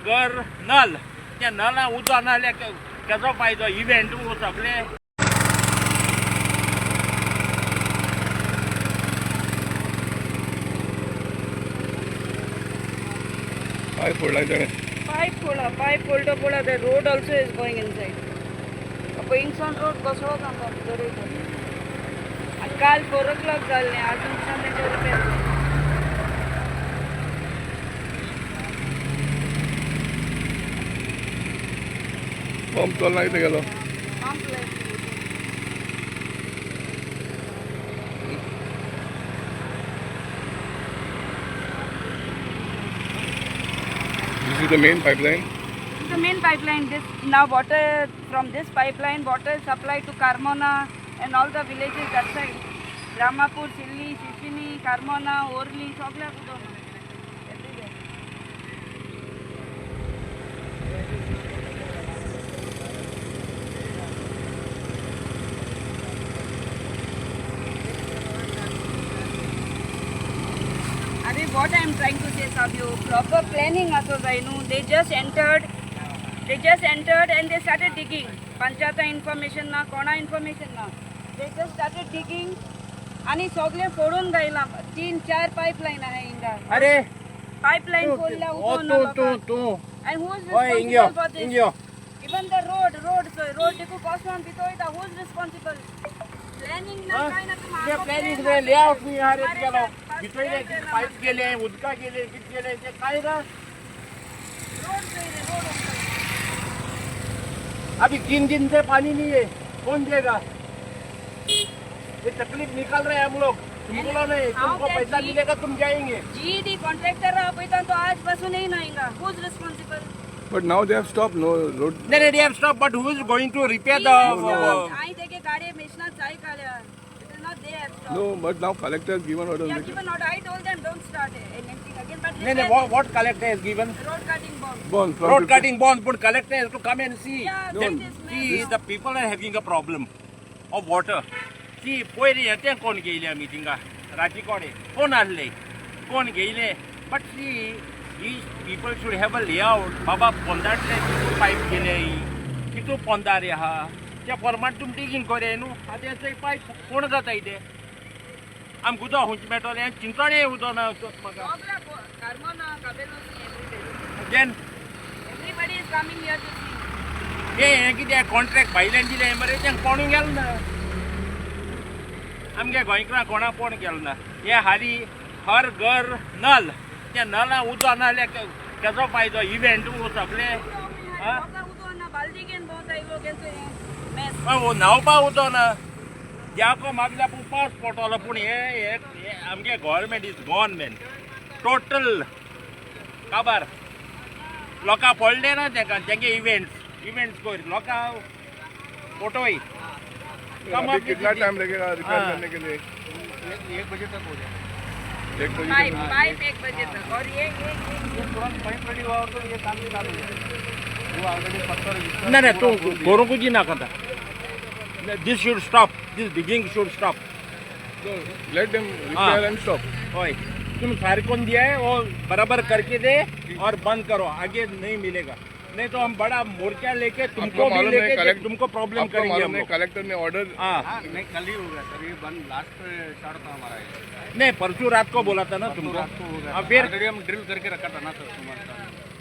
घर नल, त्या नला उदक ना जाल्यार केजो फायदो? इव्हेंट सगळे. पायप फोडला ताणें. पायप फोडला, पायप फोडलो पळय. The road also is going inside. पैनसान road कोसळो आमकां भितर वयता. आनी काल 4 o'clock जाल्लें, आजून दिसान तेंचे रिपेर. पंप चोलना कितें गेलो? Pump light. This is the main pipeline. This is the main pipeline. This now water from this pipeline, water is supplied to Carmona and all the villages that side. Ramapur, Silli, Shishini, Carmona, Orly, सगळ्याक उदक everywhere. अरे, what I am trying to say, Savio, proper planning असो जाय न्हू. They just entered and they started digging. Panchayat information ना, कोणा information ना. They just started digging आणि सगळे फोडून गायला. तीन चार पाईपलाईन आहे हिंगा. अरे पाईपलाईन फोडल्या. ओ उदक तूं ना. तूं तूं And who is ओय इंग्यो responsible for this? इंग्यो. Even the road, road, so road देखू कसवान भितर वयता. Who is responsible? Planning ना काय ना. ते प्लॅनिंग रे, लेआउट न्ही हा रे गेलो भितर. पायप गेले, उदका गेले, कितें गेले ते काय ना. Road road. अभी 3 दिन से पानी नहीं है, कौन देगा? ये तकलीफ निकाल रहे हैं हम लोग. तुम बोलो नहीं, तुमको पैसा मिलेगा, तुम जाएंगे. जीईडी कॉन्ट्रॅक्टर पळयता तो आज पासून येयना हिंगा. Who is responsible? But now they have stop, no road. नहीं, they have stopped, but who is going to repair the हांवें तेगे गाडये मिशनां चाय काडल्या. It is not they have stop. No, but now collector has given order. They have given order. I told them don't start anything again, but नहीं नहीं, what collector has given? Road cutting bond. Bond from Road 50 cutting bond, but collector has to come and see. Yeah, No. that is See, the people are having a problem of water. See, पयर हें तें कोण घेयले आमी थिंगा राती कोडे कोण आहले, कोण घेयले. But see, these people should have a layout. बाबा, पोंदांतले कितू पायप गेले, कितू पोंदार आहा, त्या प्रमाण तुमी डिगींग कोरया न्हू. आतां हें पायप कोण जाता इतें आमकां उदक खंयचें मेळटलें? चिंचोणे उदक ना म्हाका. सगळ्या Carmona, काबेलोसी, everybody. Then Everybody is coming here to see. हे हें कितें कॉन्ट्रॅक्ट भायल्यान दिलें मरे, तेंका कोणूय गेलो ना. आमगे गोंयकारां कोणा कोण गेलो ना. हे हाली हर घर नल, त्या नला उदक ना जाल्यार केजो फायदो? इव्हेंट सगळे. हा? लोकांक उदक ना, बालदी घेवन भोंवता लोक मेस. न्हांवपा उदक ना. ज्याको मागल्या पूण पावस पडटलो. पूण हे हे हे आमगे government is gone man, total काबार. लोकां पडले ना तेंका, तेंगे इव्हेंट्स इव्हेंट्स कर लोकां फोटोय. अभी कितना टाइम लगेगा रिपेयर हाँ। करने के लिए? 1 बजे तक हो जाएगा. 1 बजे पाइप तक? पाइप 1 बजे तक और ये ये तुरंत पाइप रेडी हुआ तो ये काम भी चालू हो जाएगा. वो ऑलरेडी पत्थर बिस्तर ना ना, पूरा तू खोल दिया. करूंकूच नाका. This should stop, this digging should stop. No, let them repair and stop. ओए, तुम सारे कौन दिया है वो बराबर करके दे और बंद करो, आगे नहीं मिलेगा. नहीं तो हम बड़ा मोर्चा लेके तुमको आपको भी मालूम है लेके कलेक्ट तुमको प्रॉब्लम आपको करेंगे मालूम हम है लोग. कलेक्टर ने ऑर्डर हाँ. हाँ, नहीं, कल ही हो गया सर. ये बंद लास्ट शॉट था हमारा ये. नहीं, परसों रात को बोला था ना परसों तुमको. रात को हो गया. हाँ, फिर ऑलरेडी हम ड्रिल करके रखा था ना सर, तुम्हारे साथ.